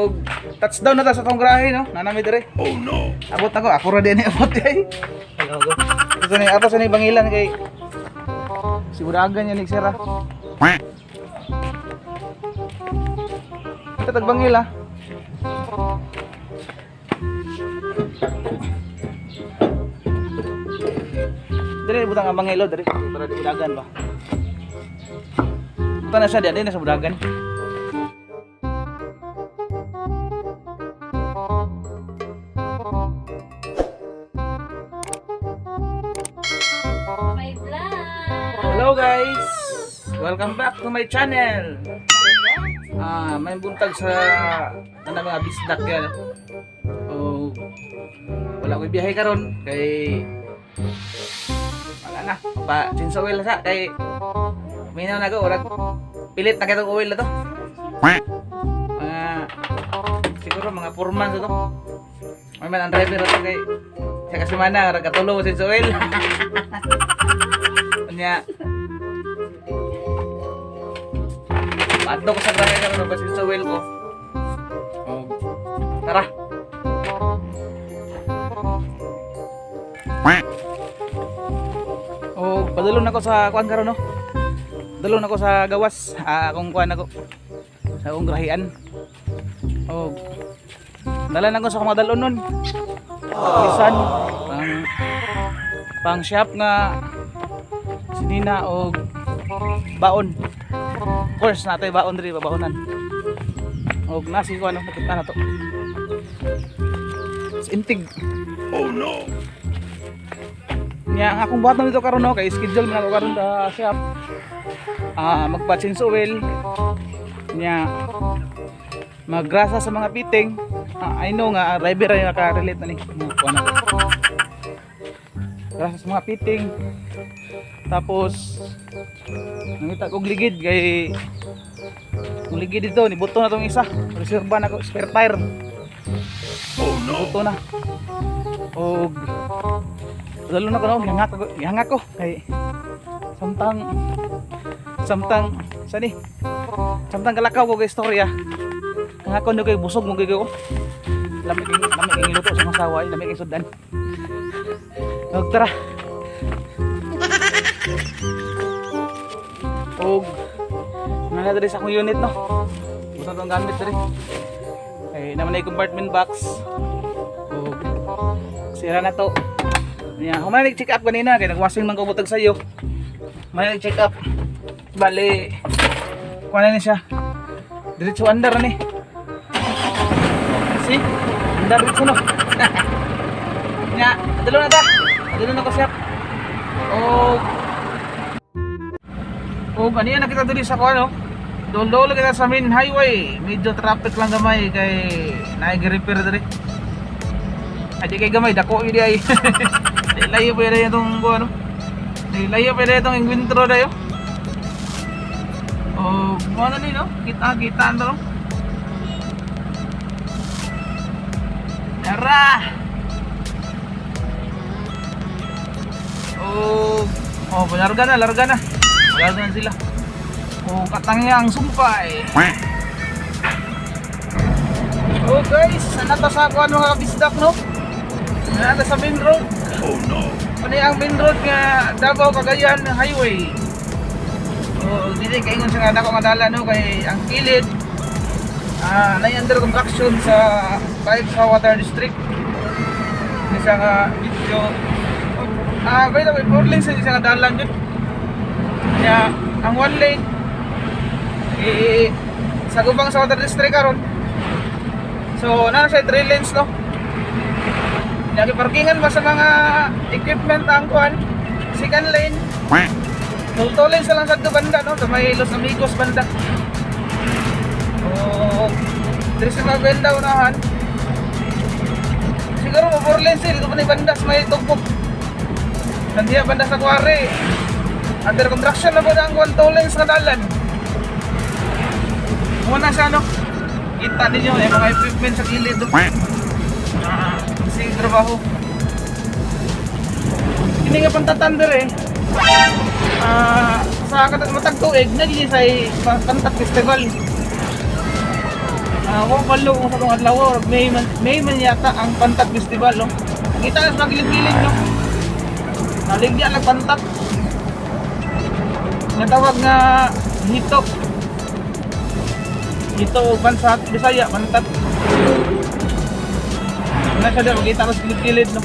Og touchdown na ta sa tong grahe, no. Nanami dire. Oh no. Abot ako, ako ra din abot ay. Hello go. Ito ni ato sa ni bangilan kay siguragan niya ni sira. Ito tag bangila. Dire butang ang bangilo dire para di budagan ba. Butang na siya di na sa budagan. My vlog! Hello guys! Welcome back to my channel. Ah, may buntag sa kanang mga bisdak yan. Oh, wala ko'y biyahe karon kay wala na. Pa change oil na sa kay minaw na ko urag pilit na kitong oil na to. Mga siguro mga 4 months na to. May man ang driver na to kay sa kasimana urag katulo sa oil. Unya, paadto ko sa grahe karon basin sa wheel ko. Oh, tara. Oh, padulong na ko sa kuan karon, no. Padulong na ko sa gawas, ah, akong kuan ako. Sa akong grahian. Oh. Dala na ko sa akong mga dalon nun. Bisan pang pang shop nga sinina og baon. Of course, natay baon diri babaonan. Og nasi ko ano nakita na to. Sa intig. Oh no! Nya ang akong buhaton dito karon, no, kay schedule man ako karon sa shop. Ah, magpa-change oil. Nya maggrasa sa mga piting. Ah, I know nga ang driver ay nakarelate na ni. Mga kuan na to. Grasa sa mga piting. Tapos nangita kog ligid kay kung ligid dito ni buto na tong isa. Reserva na ko spare tire. Oh no! Buto na. Og lalo na ko, no, gihangak ko, gihangak ko kay samtang samtang sani samtang kalakaw ko kay istorya. Ang ako no kay busog mo gyud ko. Lami kay luto sa mga sawa, lami kay sudan. Og tara. Og nga diri sa akong unit, no. Buto tong gamit diri. Eh naman na yung compartment box. Og sira na to. Nya, human check up kanina kay nagwasing man ko butag sayo. Human check up. Bali kuha na ni siya. Diretso andar na ni. See? Andar diretso, no. Nya, dalo na ta. Dalo na ko siya. Og Og ano yan nakita diri sa kuha, no? Dol-dol kita sa main highway. Medyo traffic lang gamay kay naigi-repair diri. Ay di kay gamay dako yun di ay. Di layo pa yun itong kuha, no? Di layo pa yun itong inkwentro dayo. Oh, ano ni, no? Kita kita ano? Tara! Oh, oh, larga na, larga na. Larga na sila. Oh, katangyang sumpay. Oh guys, ano to sa kuan mga kabisdak, no? Ano to sa main road? Oh no! Ano ang main road nga Davao Cagayan Highway. Oh, dili kay ingon sa nga dako nga dala, no, kay ang kilid ah nay under construction sa kahit sa Water District. Ni siya nga video ah by the way, four lanes sa nga dalan yun. Kaya ang one lane eh sa gubang sa Water District karon. So, na siya three lanes, no. Lagi parkingan ba sa mga equipment ang kuan? Second lane. So, two lanes na lang sa banda, no? Sa may Los Amigos banda. So, diri sa mga banda unahan. Siguro mo four lanes eh. Dito pa ni banda sa may tugpok. Nandiya banda sa Kuwari. Under construction na po na ang kuan two lanes nga dalan. Muna siya, no? Kita ninyo, yung mga equipment sa gilid do. Ah, kasi trabaho. Hindi nga pantatan eh. Ah, sa katag matag tuig naging sa Pantat Festival. Ako palo kung sa tong adlaw, May man yata ang Pantat Festival, no. Kita na sa mga gilid-gilid, no. Naligya lang pantat. Natawag nga hito. Hito o bansa Bisaya, pantat. Wala siya dito, kita sa gilid-gilid, no.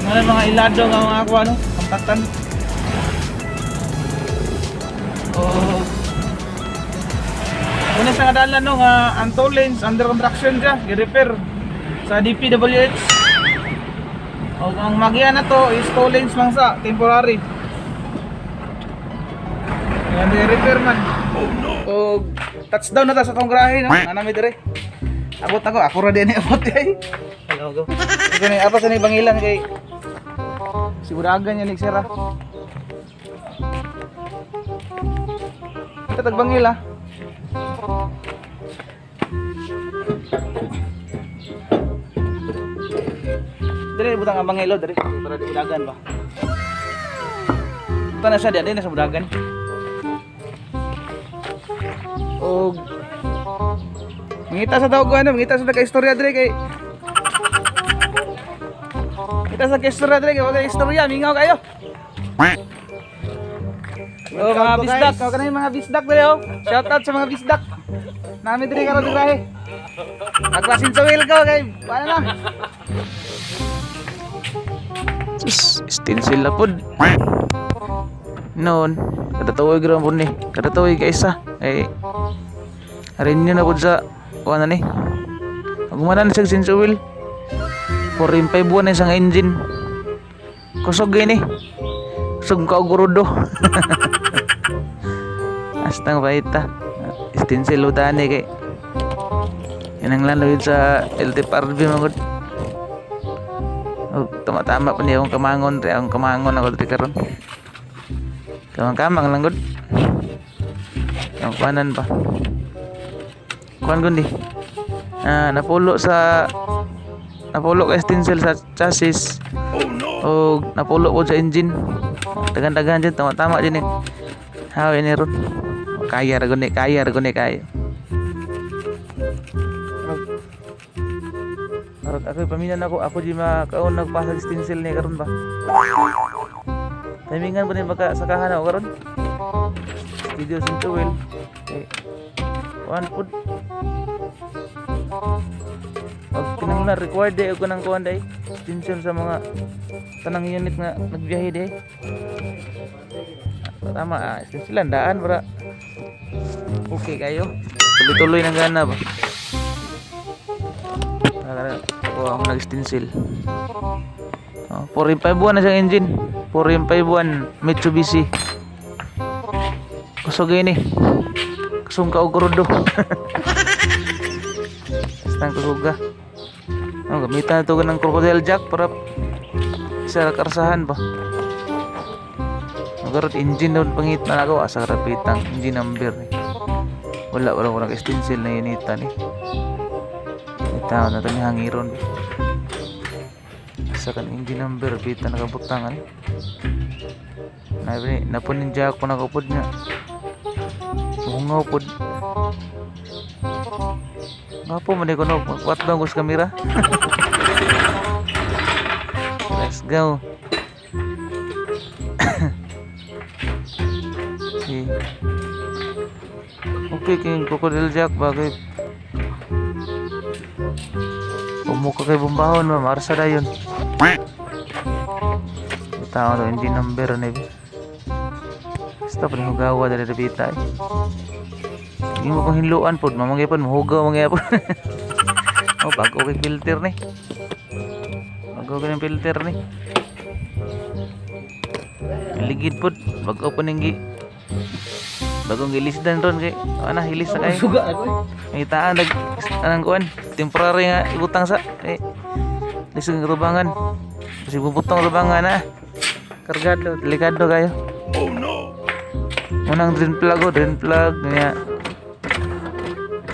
Ano na mga ilado nga mga ako, ano, pantatan. Oh. Una sa kadalan, no, nga ang toll lanes under construction siya, gi-repair sa DPWH. O ang magian na to is toll lanes lang sa temporary. Yan, repair man. Oh no. O touchdown na ta sa tong grahe, no. Ana mi dire. Abot ako, ako ra din ni abot ay. Hello go. Ito ni apa sa ni bangilan kay siguragan niya ni sira. Ito tagbangila. Dire butang ang bangilo dire para di budagan ba. Buta na siya di na sa budagan. Og mangita sa tawag ko ano, mangita sa taga-istorya dire kay Kita sa istorya dire kay wala istorya, mingaw kayo. Oh, mga bisdak, oh, kanang mga bisdak dire oh. Shout out sa mga bisdak. Nami dire karon dire. Nagklasin sa wheel ko kay paano na. Sus, stencil na pod. Noon, kada tuig ra pod ni. Kada tuig ka isa. Ay renew na pod sa kuan na ni. Gumanan sa stencil wheel. 4.51 na isang engine. Kusog gini. Kusog ka og rudo. Astang baita. Stencil udane kay. Yan ang lalo sa LTFRB mga gud. Oh, tama-tama pa niya akong kamangon, re akong kamangon ako diri karon. Kamang-kamang lang gud. Ang kuanan pa. Kuan gundi. Ah, napulo ka stencil sa chassis Oh no. o napulo po sa engine. Dagan-dagan dyan, tama-tama din eh. How ini ron. Kaya ra gud ni, kaya ra gud ni kayo. Arag ako paminan ako, ako di makaon nagpasag stencil ni karon ba. Timingan pa ni baka sakahan ako karon. Studio Sintuwil. Eh, one foot. Pag kinahanglan required day ako ng kuan day. Stencil sa mga tanang unit nga nagbiyahe day. Tama ah, stencilan daan para okay kayo. Tuloy-tuloy ng gana ba. Tara, ako ang nag-stencil. Oh, 451 na siyang engine. 451 Mitsubishi. Kusog ini. Kusog ka og rudo. Basta ang kusuga. Oh, gamitan na to ng crocodile jack para sa karsahan ba. Magarot engine doon pangit na ako asa karapitang engine number ni. Wala wala ko nag-stencil na unita ni. Itaw na ito ni hangiron. Sa kan engine number bita nakabutangan. Nabi napunin jack ko nakapod niya. Hungaw pod. Gapo man ko no, what bang sa kamera? Let's go. Okay. Okay, kay Crocodile Jack bagay. Umuka kay bumbahon, ma'am. Arsa dayon. Tao to engine number na eh. Basta pa rin hugawa dali rabita eh. Hindi mo kong hinluan pod, mamagay pod, mahugaw magyapon. Oh, bago kay filter ni. Bago kay filter ni. Ligid pod, bago pa ning gi bagong gilisdan ron kay ana hilis na kayo. Suga ako eh. May taan nag anang kuan, temporary nga ibutang sa eh lisod ng rubangan. Kasi bubutong rubangan na. Kargado, delikado kayo. Oh no. Unang drain plug oh, drain plug niya.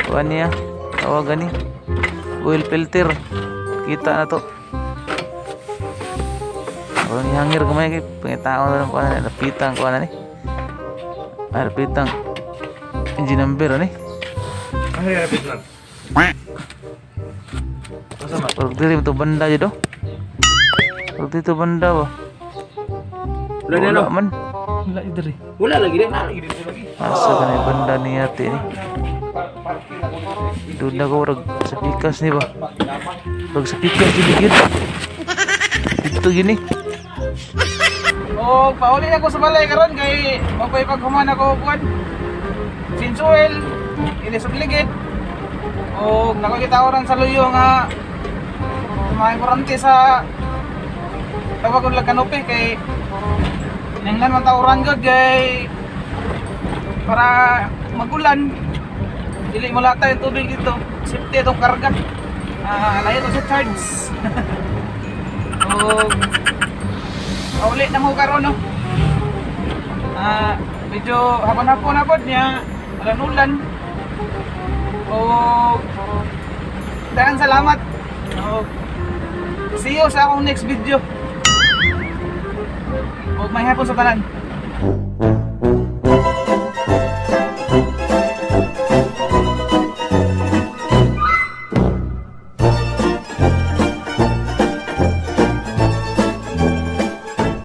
Kuan niya, tawagan ni. Oil filter. Kita na to. Ako ni hangir kamay kay pangitaon na lang kuan na napitang kuan na ni. Ay, napitang. Engine number ani. Ang hirap lang. Asa man? Pag diri to banda dito. Pag dito banda ba. Wala na, no? Wala man. Wala diri. Wala lagi din, lagi dito lagi. Asa ka na yung banda ni ate ni? Doon na ko rag sa pikas ni ba? Rag sa pikas di bigyan. Dito gini. Oh, pauli ako sa balay karon kay mapay paghuman ako kuan. Sinsuel, ini sa ligid. O nakakita ko ran sa luyo nga mga importante sa tawag ko lang kanope kay nanglan man tawran gud kay para magulan, dili mo lata yung tubig dito. Safety itong karga, ah, layo to sa charge. O pauli na mo karon, no? Ah, medyo hapon-hapon na pod niya, ulan-ulan. O daghang salamat. O see you sa akong next video. O may hapon sa tanan.